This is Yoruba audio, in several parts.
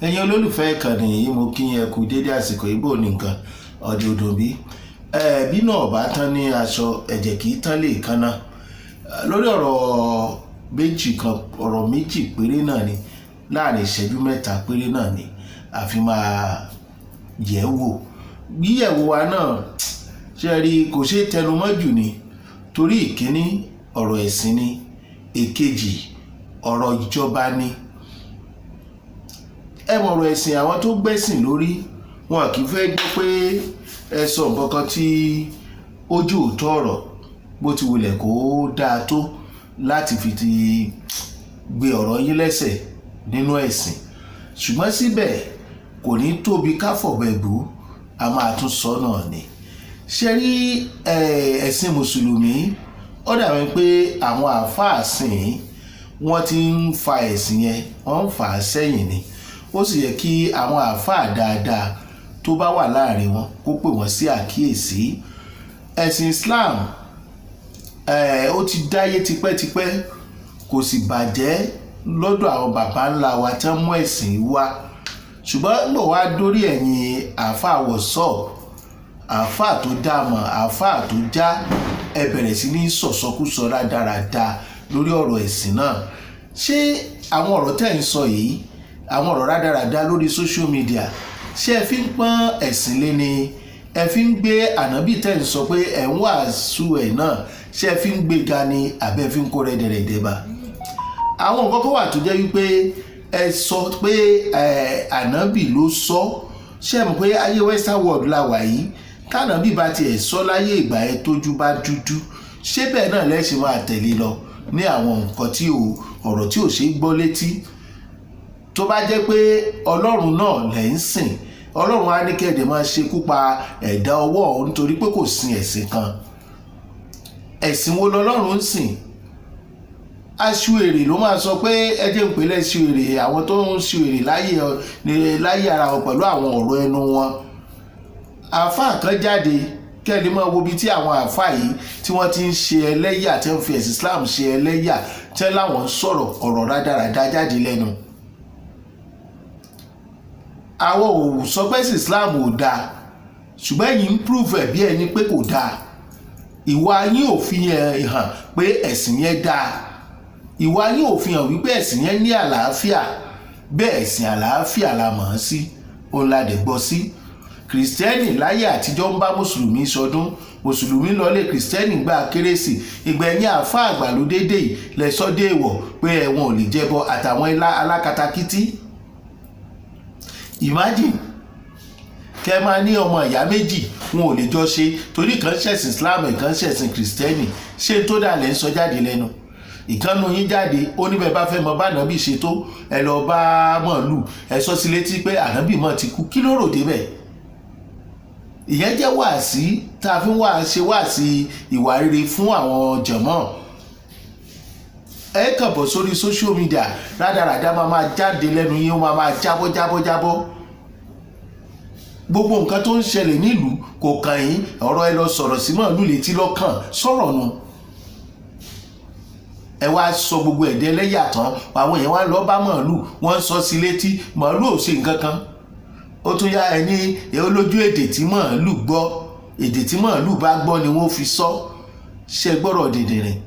Ẹ̀yin olólùfẹ́ ìkànnì yìí, mo kí yín, ẹ kú dédé àsìkò. Ìbò nìkan ọ̀dẹ̀ òdùn bí bí náà bá tán ní aṣọ, ẹ̀jẹ̀ kì í tán lè kanná. Lórí ọ̀rọ̀ méjì kan, ọ̀rọ̀ méjì péré náà ni, láàrin ìṣẹ́jú 3 péré náà ni a fi máa yẹ̀ wò. Yíyẹ̀wò wa náà ṣe rí, kò ṣeé tẹnumọ́ jù ni, torí ìkíní, ọ̀rọ̀ ẹ̀sìn ni; èkejì, ọ̀rọ̀ ìjọba ni. Ẹ mọ̀, ọ̀rọ̀ ẹ̀sìn, àwọn tó gbẹ́sìn lórí wọn kì í fẹ́ gbọ́ pé ẹ sọ nǹkan kan tí ojú òótọ́ ọ̀rọ̀, bó ti wulẹ̀ kó dáa tó, láti fi ti gbé ọ̀rọ̀ yín lẹ́sẹ̀ nínú ẹ̀sìn. Ṣùgbọ́n síbẹ̀, kò ní tóbi káfọ̀bẹ̀bù, a máa tún sọ náà ni. Ṣe rí, ẹ̀sìn mùsùlùmí, ó dàbí pé àwọn àáfàá sìn wọ́n ti ń fa ẹ̀sìn yẹn, wọ́n ń fà á sẹ́yìn ni. Ó sì yẹ kí àwọn àáfàá dáadáa tó bá wà láàrin wọn kó pè wọ́n sí àkíyèsí. Ẹ̀sìn Islam, ó ti dáyé tipẹ́tipẹ́, kò sì bàjẹ́ lọ́dọ̀ àwọn baba ńlá wa tí wọ́n mú ẹ̀sìn wá. Ṣùgbọ́n nígbà wá dórí ẹ̀yìn àáfàá WhatsApp, àáfàá tó dáàmọ̀, àáfàá tó já, ẹ bẹ̀rẹ̀ sí ní sọ̀sọ́kúsọ rádaràda lórí ọ̀rọ̀ ẹ̀sìn náà. Ṣé àwọn ọ̀rọ̀ tẹ́ ń sọ yìí, àwọn ọ̀rọ̀ rádaràda lórí social media, ṣé ẹ fi ń pọ́n ẹ̀sìn lé ni? Ẹ fi ń gbé ànábì tẹ́ ń sọ pé ẹ̀ ń wàásù ẹ̀ náà, ṣé ẹ fi ń gbé ga ni, àbẹ́ fi ń kó rẹ́dẹ̀rẹ́dẹ́ bá? Àwọn nǹkan kan wà tó jẹ́ wípé ẹ sọ pé ànábì ló sọ. Ṣé ẹ mọ̀ pé ayé western world la wà yìí? Tànábì bá tiẹ̀ sọ láyé ìgbà yẹn, tójú bá dúdú, ṣé bẹ́ẹ̀ náà lẹ́sìn máa tẹ̀lé lọ ní àwọn nǹkan tí ò, ọ̀rọ̀ tí ò ṣe é gbọ́ létí? Tó bá jẹ́ pé Ọlọ́run náà lẹ̀ ń sìn, Ọlọ́run á ní kẹ́ẹ̀dẹ̀ máa ṣekú pa ẹ̀dá ọwọ́ òun nítorí pé kò sin ẹ̀sìn kan. Ẹ̀sìn wo lọ́lọ́run ń sìn? Aṣọ èrè ló máa sọ pé ẹ jẹ́ ń pè lẹ́sìn èrè. Àwọn tó ń ṣe èrè láyé ara wọn pẹ̀lú àwọn ọ̀rọ̀ ẹnu wọn. Àáfàá kan jáde, kẹ́ni máa wo ibi tí àwọn àáfàá yìí tí wọ́n ti ń ṣe ẹlẹ́yà, tí wọ́n fi ẹ̀sìn Islam ṣe ẹlẹ́yà, tí wọ́n láwọn ń sọ̀rọ̀ ọ̀rọ̀ rádaràda jáde lẹ́nu. Àwọn ò sọ pé ẹ̀sìn Islam ò dáa, ṣùgbọ́n ẹ̀yin ń prove ẹ̀ bí ẹni pé kò dáa. Ìwà yín ò fi hàn pé ẹ̀sìn yẹn dáa. Ìwà yín ò fi hàn wípé ẹ̀sìn yẹn ní àlàáfíà. Bẹ́ẹ̀ ẹ̀sìn àlàáfíà la mọ̀ ọ́n sí, òun la dẹ̀ gbọ́ sí. Kìrìsìtẹ́nì láyé àtijọ́ ń bá mùsùlùmí sọdún, mùsùlùmí lọlé kìrìsìtẹ́nì gbà kérésì. Ìgbà ẹ̀yìn àáfàá àgbàlódé dé yìí lẹ́sọ́ dé èèwọ̀ pé ẹ̀wọ̀n ò lè jẹbọ àtàwọn alákatakítí. Imagine, kẹ máa ní ọmọ ìyá méjì wọn ò lè jọ ṣe torí kan ṣẹ̀sìn Islam, ìkan ṣẹ̀sìn kìrìsìtẹ́nì. Ṣé tó dà lẹ́ ń sọ jáde lẹ́nu? Ìkànnù yín jáde, ó ní bẹ́ẹ̀ bá fẹ́ mọ bá ànábì ṣe tó, ẹ lọ bá mọ̀lù, ẹ sọ sí létí pé ànábì mọ̀ ti kú. Kí ló rò débẹ̀? Ìyẹn jẹ́ wàásí tá a fi ń wá ṣe wàásí ìwà rere fún àwọn jọ̀mọ́. Ẹ kàn bọ̀ sórí social media, rádaràda máa máa jáde lẹ́nu yín, ó máa máa jábọ́ jábọ́ jábọ́. Gbogbo nǹkan tó ń ṣẹlẹ̀ nílùú kò kàn yín. Ọ̀rọ̀ ẹ lọ sọ̀rọ̀ sí màálù létí lọ́kàn sọ̀rọ̀ nu. Ẹ wá sọ gbogbo ẹ̀dẹ́ ẹlẹ́yà tán, àwọn èèyàn wá lọ bá màálù, wọ́n ń sọ sí létí. Màálù ò ṣe nǹkan kan. Ó tún yá, ẹni olójú èdè tí màálù gbọ́, èdè tí màálù bá gbọ́ ni wọ́n fi sọ. Ṣe gbọ́rọ̀ dìndìnrìn?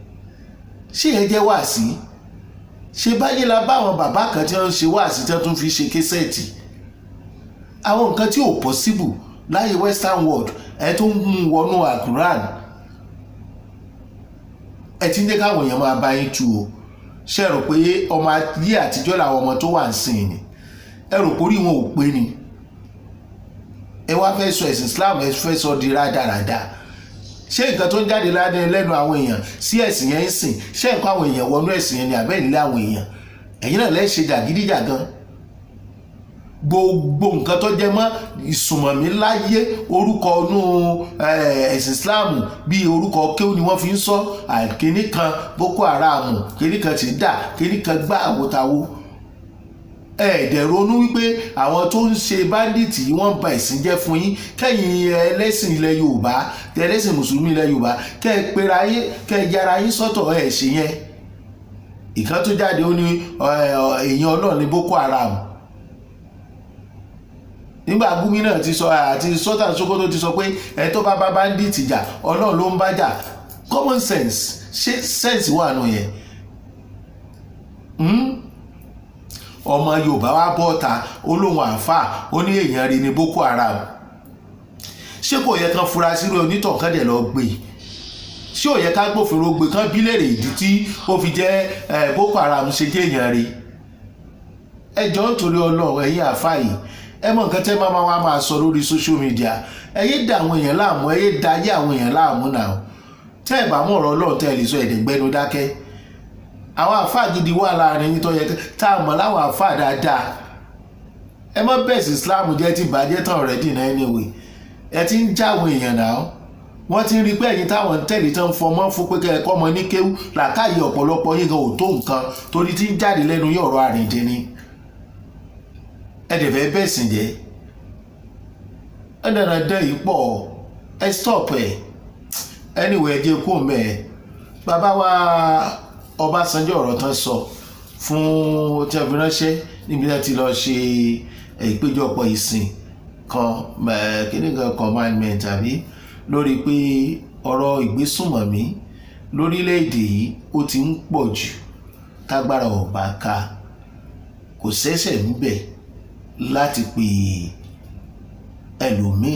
Ṣé yẹn jẹ́ wàásí? Ṣe báyìí la bá àwọn bàbá kan tí wọ́n ń ṣe wáàsí, tí wọ́n tún fi ṣe cassette, àwọn nǹkan tí ò possible láyé western world, ẹ tún ń mú wọnú Alquran. Ẹ ti ń jẹ́ káwọn èèyàn máa bá yín tu o. Ṣe rò pé ọmọ ayé àtijọ́ làwọn ọmọ tó wà ń sìn ni? Ẹ rò pé orí wọn ò pé ni? Ẹ wá fẹ́ sọ ẹ̀sìn Islam, ẹ fẹ́ sọ di rádaràda. Ṣé nǹkan tó ń jáde lẹ́nu àwọn èèyàn sí ẹ̀sìn yẹn ń sìn, ṣé nǹkan àwọn èèyàn wọnú ẹ̀sìn yẹn ni, àbẹ́ ìlé àwọn èèyàn? Ẹ̀yin náà lẹ́ ṣe jàgídíjàgan. Gbogbo nǹkan tó jẹ mọ́ ìsùnmọ̀mí láyé, orúkọ inú ẹ̀sìn Islam bíi orúkọ kéwù ni wọ́n fi ń sọ. Kíní kan Boko Haram, kíní kan ti dà, kíní kan gbá àwòtàwò. Ẹ̀ẹ́dẹ̀ ronú wípé àwọn tó ń ṣe bandit yìí, wọ́n ń ba ẹ̀sìn jẹ́ fún yín. Kẹ́yìn ẹlẹ́sìn ilẹ̀ Yorùbá, ẹlẹ́sìn mùsùlùmí ilẹ̀ Yorùbá, kẹ́ ẹ pera yín, kẹ́ ẹ yára yín sọ́tọ̀. Ẹ̀ ṣe yẹn. Ìkan tó jáde, ó ní èèyàn Ọlọ́run ní Boko Haram. Nígbà Gumi náà ti sọ àti Sultan Sokoto ti sọ pé ẹ tó bá bá bandit jà, Ọlọ́run ló ń bá jà. Common sense, ṣé sense wà nù yẹn? Ọmọ Yorùbá wa bọ́ ta olóhùn àáfàá, ó ní èèyàn rí ní Boko Haram. Ṣé kò yẹ kán fura sírú onítàn kan dẹ̀ lọ gbé? Ṣé ò yẹ ká gbófinró gbé, kán bí léèrè ìdí tí ó fi jẹ́ Boko Haram ṣe jẹ́ èèyàn rí? Ẹ jọ̀ọ́, nítorí Ọlọ́run, ẹ̀yin àáfàá yìí, ẹ mọ nǹkan tẹ́ máa wá máa sọ lórí social media. Ẹ yé da àwọn èèyàn láàmú, ẹ yé da ayé àwọn èèyàn láàmú náà. Tẹ́ ẹ bá mọ̀ ọ̀rọ̀ Ọlọ́run tẹ́ ẹ lè sọ, ẹ̀dẹ̀gbẹ́nu dákẹ́. Àwọn àáfàá gidi wà láàrin yín tó yẹ tá a mọ̀ láwọn àáfàá dáadáa. Ẹ má bẹ̀sì Islam jẹ́, ti bàjẹ́ tán already náà. Anyway, ẹ ti ń já àwọn èèyàn náà. Wọ́n ti ń rí pé ẹ̀yin táwọn ń tẹ̀lé tán fọmọ́ fún pé kẹ́ ẹ kọ́ ọmọ ní kéwú, làákàyè ọ̀pọ̀lọpọ̀ yín gan ò tó nǹkan, torí tí ń jáde lẹ́nu yín, ọ̀rọ̀ àrìndín ni. Ẹ dẹ̀ fẹ́ bẹ̀sìn jẹ́. Ẹ dára dẹ́ yìí pọ̀, ẹ stop ẹ̀. Anyway, ẹ jẹ́ kó mẹ́ ẹ. Bàbá wa Ọbásanjọ́, ọ̀rọ̀ tán sọ fún tí a fi ránṣẹ́ níbi tí wọ́n ti lọ ṣe ìpéjọpọ̀ ìsìn kan, kíní kan, commandment, àbí lórí pé ọ̀rọ̀ ìgbésùnmọ̀mí lórílẹ̀‐èdè yìí, ó ti ń pọ̀ jù, tágbára ò bá ká, kò sẹ́sẹ̀ níbẹ̀ láti pè ẹlòmíì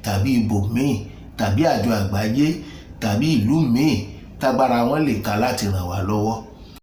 tàbí ibòmíì tàbí àjọ àgbáyé tàbí ìlú míì tágbára wọn lè ká láti ràn wá lọ́wọ́.